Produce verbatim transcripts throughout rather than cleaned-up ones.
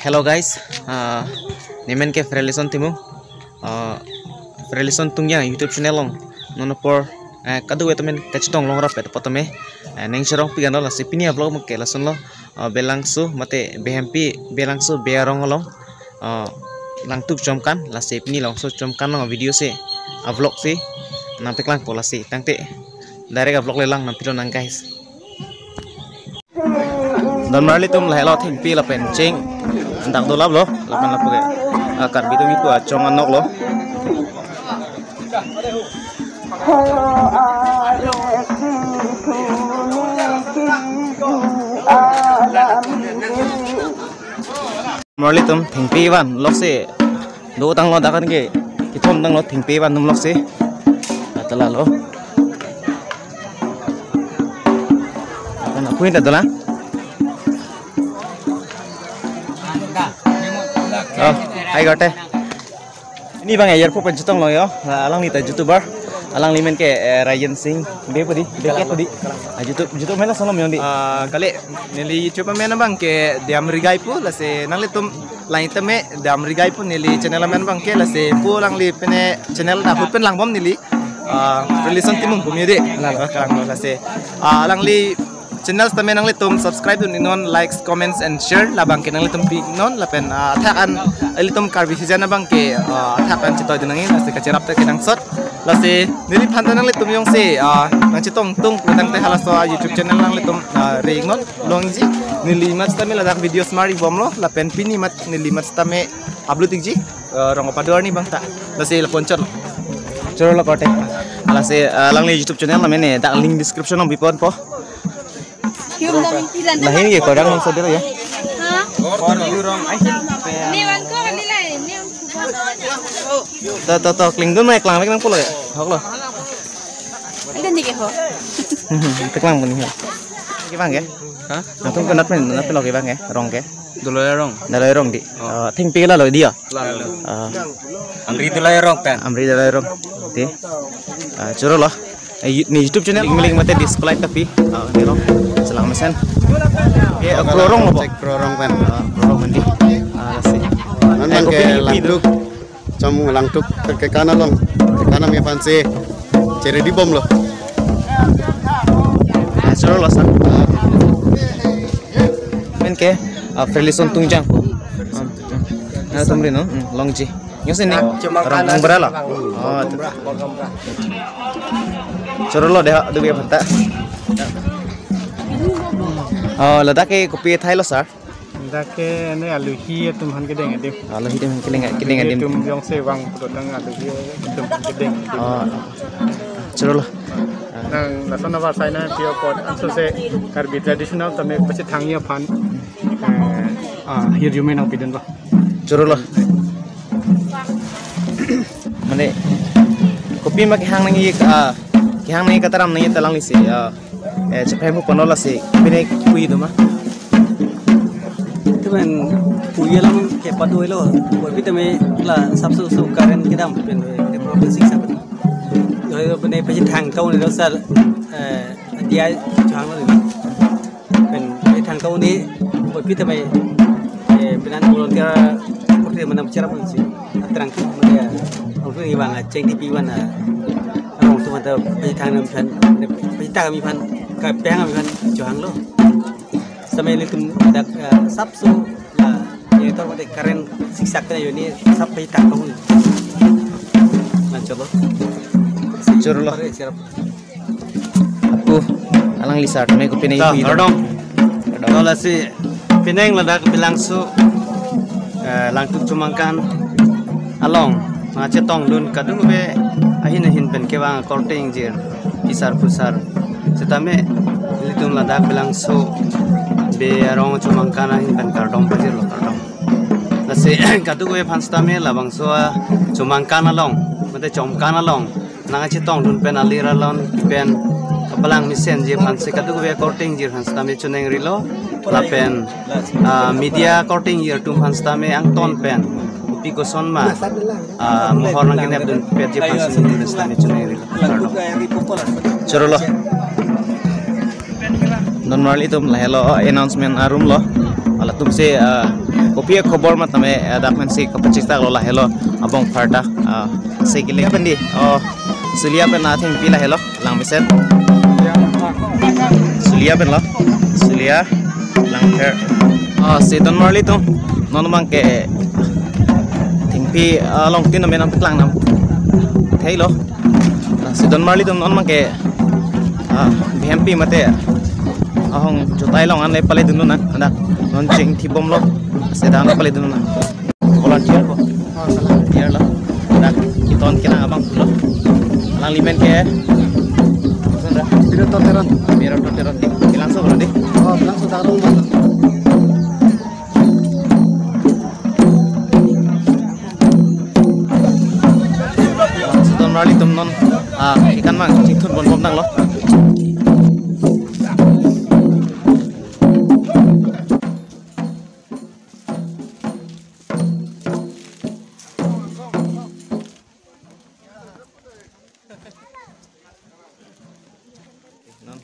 Hello guys, ah, nemen ke Frelison Timung, ah, Frelison Tungjang YouTube channel along non apor, eh, kadokave ta men kachetong longrap-et apot tame, eh, ning cherong pigan lo, lasi pini a-vlog ke lasonlo, ah, Belangso mate Behempi, Belangso Be Arong along, ah, Langtuk Chomkan, lasi pini Langso Chomkan along video si, a-vlog si nangpaklangpo, lasi tangte direct a-vlog le lang nangpilonang guys. Don marli atum, lahelo thengpi lapen cheng dak dolaplo, lapen lapu ke, ah, Karbi atum ipu achong anoklo. Marli atum, thengpi van loksi do tanglo, dak an ke kethom tanglo, thengpi van atum loksi. Atala lo. Akan apui ta dolang. Oh, hai gote. Pini abang airport pen chetong lo yo. Alangli ta YouTuber. Alangli men ke, eh, Ryan Singh. Be pudi, be ke pudi. Ah, YouTube, YouTube men lason lo miyong di. Ah, kali, neli YouTube men abang ke Diam Rigai pu, lasi nanglitum lang tame Diam Rigai pu neli channel men abang ke, lasi pu alangli pene channel ta ahut pen langbom neli. Ah, Frelison Timung pu mi di. Lalo. Ah, kalang lo, lasi. Ah, alangli channel tame nanglitum subscribe dun-iknon, likes, comments and share labang ke nanglitum pi-iknon, lapen, ah, athak an ilitum Karbi hijan abang ke, ah, athak an chetoidun nangji, lasi kacherap ta kenangsot. Lasi neliphan ta nanglitum jongsi, ah, nangchetong tung pulotangte halaso a-YouTube channel nanglitum, ah, ri-iknon, longji. Neli mat sitame ladak video smart ibomlo, lapen pini mat neli mat sitame upload ikji, ah, rong pador ni abang ta. Lasi lapu-an chotlo. Chotlo korte. Lasi, ah, alangli YouTube channel namen ne dak link description along biponpo. Lahini ke korang nang sodero ya. Ha? Ni wan ko ni lai, ni wan ko. To, to, to, klingdun mai, klang vek nang pulo ya. Hoklo. Ada ni ke ho. Teklang pun ya. Kevang ke? Ha? Nangtum kenat men, kenat pelo kevang ke? Rong ke? Doloi Arong. Doloi Arong di. Oh. Ah, thengpi lalo di ya? Lalo. Ah. Amri Doloi Arong pen. Amri Doloi Arong. Di. Ah, chotlo. Eh, yu-, ne YouTube channel link, link mate display tapi. Ah, ne lo. Selang mesen. Ye, ah, Kro Rong lo bo. Cek Kro Rong pen. Ah, Kro Rong pen di. Ah, lasi. Mana eh, kopi ke ni Langtuk. Chom Langtuk ke, kekan along. Kekan ami aphan si cheredi bomlo. Ah, chotlo sir. Men ke, ah, Frelison Tungjang pu. Ah, ah. Nangtum ri non, hmm, longji. Jongsi ne? Chomangkan. Rong, Rongpara lo? Oh, Rongpara, Rongpara. Chotlo dei, do be phanta. Oh, ladak ke kopi thailo sir? Ladak ke ne aluhi atum aphan kedeng adim. Aluhi atum aphan kedeng, kedeng adim. Aluhi atum jongsi vang pulotang aluhi atum aphan kedeng adim. Oh, chotlo. Nang lason abar sai nangpi apot ansose Karbi traditional tame pachethangji aphan, eh, ah, hirjume nangpidun ba. Chotlo. Mane, kopi ma kehang nangji, ah, kehang nangji kataram nangji ta alangli si, ah, eh, chephem pu ponlo lasi, pine kui do ma? Teman kui alam ke padu lo, kopi tame la sapso so current kedam pen, eh, problem sik sap. Yo, yo, pine pachethang kau ni lo sir, eh, dia chang lo. Pen, eh, thang kau ni, buat kita mai, eh, penan volunteer, volunteer mana bicara pun si, terang tu, mana ya, volunteer ni bang, ceng di piwan, ah, rong tu mata, pachethang nam phan, pachethang kami phan, kapeng kami phan, johang lo. Sampai ni tum dak, eh, sapso, la, ini tor mata karen siksak kena yo ni, sap pachethang kau ni. Mancoba. Chotlo. Pare, siap. Apu, alangli sir tame kopi nangji. Ta, hui do. Kardom. Kardom. To lasi, pining ladak Belangso, eh, Langtuk Chomangkan along nangchetongdun kadokave ahin ahin pen kevang akorte ingjir, phisar phusar. Sitame ilitum ladak Belangso Be Arong Chomangkan ahin pen kardom pajirlo, kardom. Lasi kadokave aphan sitame labangso a-Chomangkan along, mate Chomangkan along nangchetongdun pen alir alon pen kapalang mesenji aphan si kadokave akorte ingjir aphan sitame chonengrilo, lapen, ah, media akorte ingjir atum aphan sitame angton pen kopi koson ma, ah, mohor nangkenepdun petji aphan si neli sitame chonengrilo. Chotlo. Non marli atum, lahelo announcement arum lo. Halatum si, ah, Pi akhobor matame, eh, dak pensi kapachestaklo lahelo abong pharta, ah, si kili pen di, oh, Sulia pen athengpi lahelo, lang mesen. Sulia penlo, Sulia, Langpher. Oh, si Donmarli atum, non abangke thengpi, ah, along tin amen nangpaklang nam. Theilo. Ah, si Donmarli atum non abangke, ah, B M P mate, ahong jutai along an le paledun nang, adak non chingthibomlo, si dak le paledun nang. Volunteer ko? Oh, salah. Volunteer lo. Adak keton kenang abang pulo. Alangli men ke? Sandra. Birato Teron. Birato Teron di. Kelangso berarti? Oh, kelangso Darong Bang. Si Donmarli atum non, ah, ikan mang, chingthun ponbom nanglo. Non,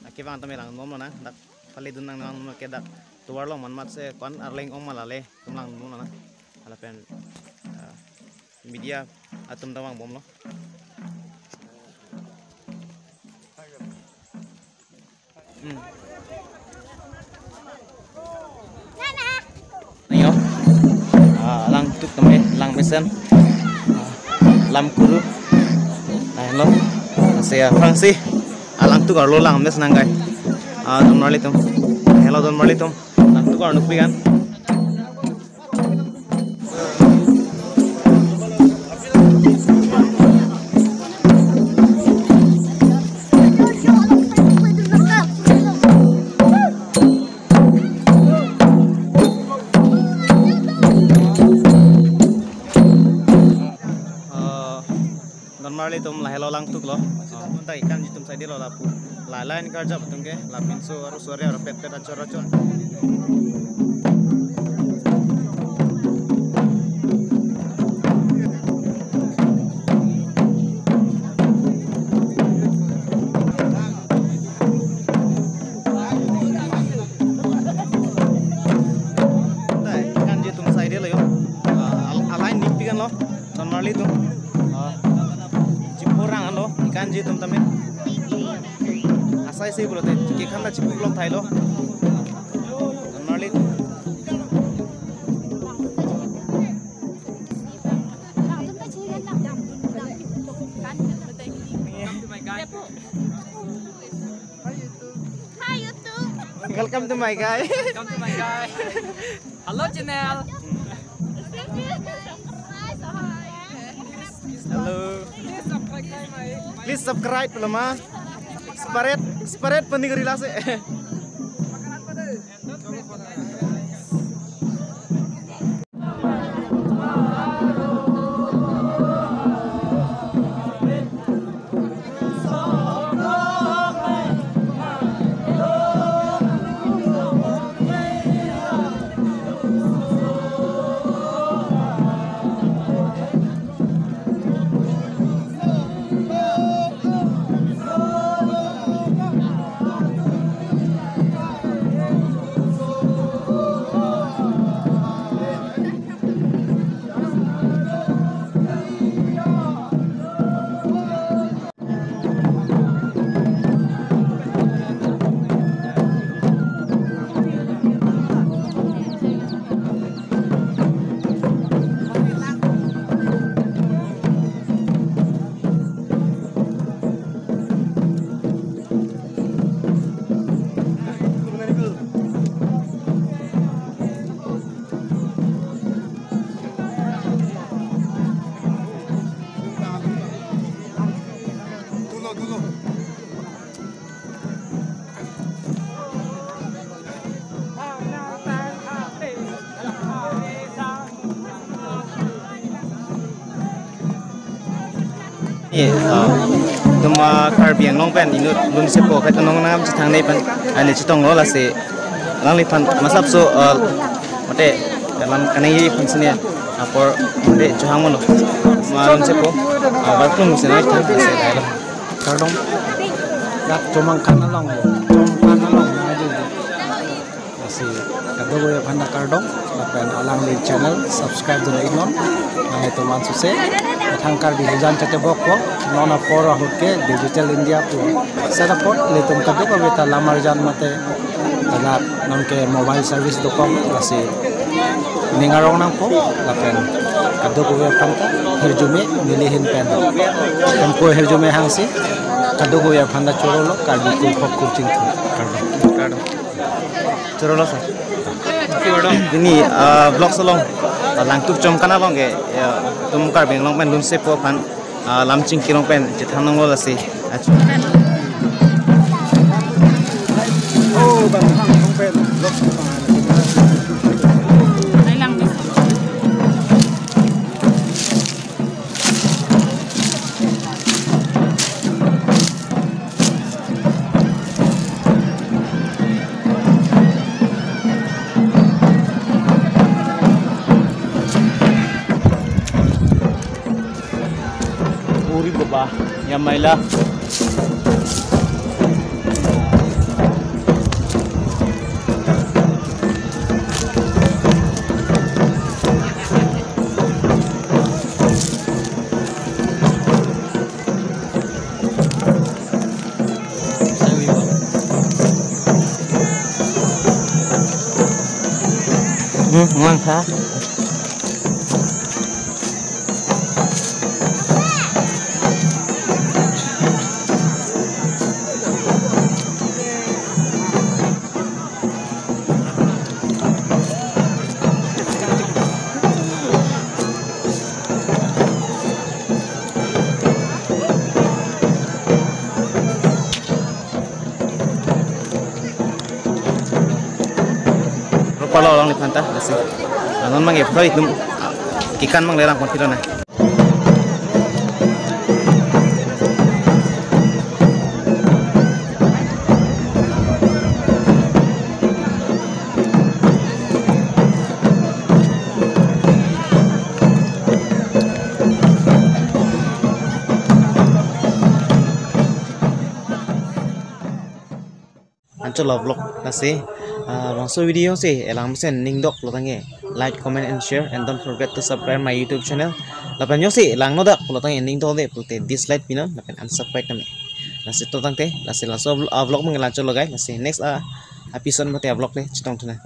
akevang tame langdunlo nang, dak paledun nang nang ke dak tovar along manmat si ko-an arleng ong ma lale atum langdunlo nang. Lapen, ah, media atum ta vangbomlo. Hmm. Ayo. Ah, langtuk tame, lang mesen. Ah, lam kuru. Lahelo. Si aphrangsi, ah, langtuk arlo lang mes nang kai. Ah, Donmarli atum. Lahelo Donmarli atum. Langtuk arlo pi kan. Eh, Donmarli atum lahelo langtuklo. Apunta ikanji atum saidelo lapu. La line karjap atum ke, lapinso arusori arpet pet achor achor. Ikanji atum saidelo yo. Ah, al-, a line dik pi kanlo. Donmarli atum. Ah, chipurang anlo, ikanji atum tame. Asai si pulote, kekan ta chipu blok thailo. Donmarli atum. Hi, YouTube. Welcome to my guy. Welcome to my guy. Hello, channel. Hello. Please subscribe, lama. Separate, separate panik rila se. Eh, ah, itum, ah, Karbi Anglong pen inut lunsepo kaitonong nangam chethangne pen, ani chetonglo lasi alangliphan masapso, ah, mate alam kanai aphan sini apor mate chohang mono. Ma lunsepo, ah, barklum sini than lasi lahelo. Kardom. Dak Chomangkan along. Chomangkan along. Kadokave aphan ta kardom, lapen alangli channel subscribe dun iknon. Nanglitum ansose, methang Karbi hijan chetebokpo, non apor ahut ke digital India pu set apot, ilitum kadokave ta lam arjan mate, ladak non ke mobile service dokok, lasi ning arong nangpo, lapen kadokave aphan ta hirjume neli ahin pen. Hemphu hirjume hangsi, kadokave aphan ta chorolo, Karbi kurkhok kurchingthur. Kardom. Kardom. Chorolo sir. Pini, ah, vlog along, ah, Langtuk Chomkan along ke, ya, itum Karbi Anglong pen lunsepo aphan, ah, lam chingki along pen chethan nanglo lasi. Achu. Uri baba, ya maila. Hmm, mang kha. Ropalo alangliphan ta, lasi. Anon mang epro itum, ah, kekan mang lerang konfidon na. Anchot lo vlog lasi, ah, bangso video si elang mesen ning dok pulo tangte like, comment and share, and don't forget to subscribe my YouTube channel. Lapen jongsi langno dak pulo tangte ning dok de pulote dislike pinon lapen unsubscribe tame. Lasi to tangte, lasi laso vl-, ah, vlog mangke la cholo guys, lasi next, ah, episode mate vlog le chetongthu nang.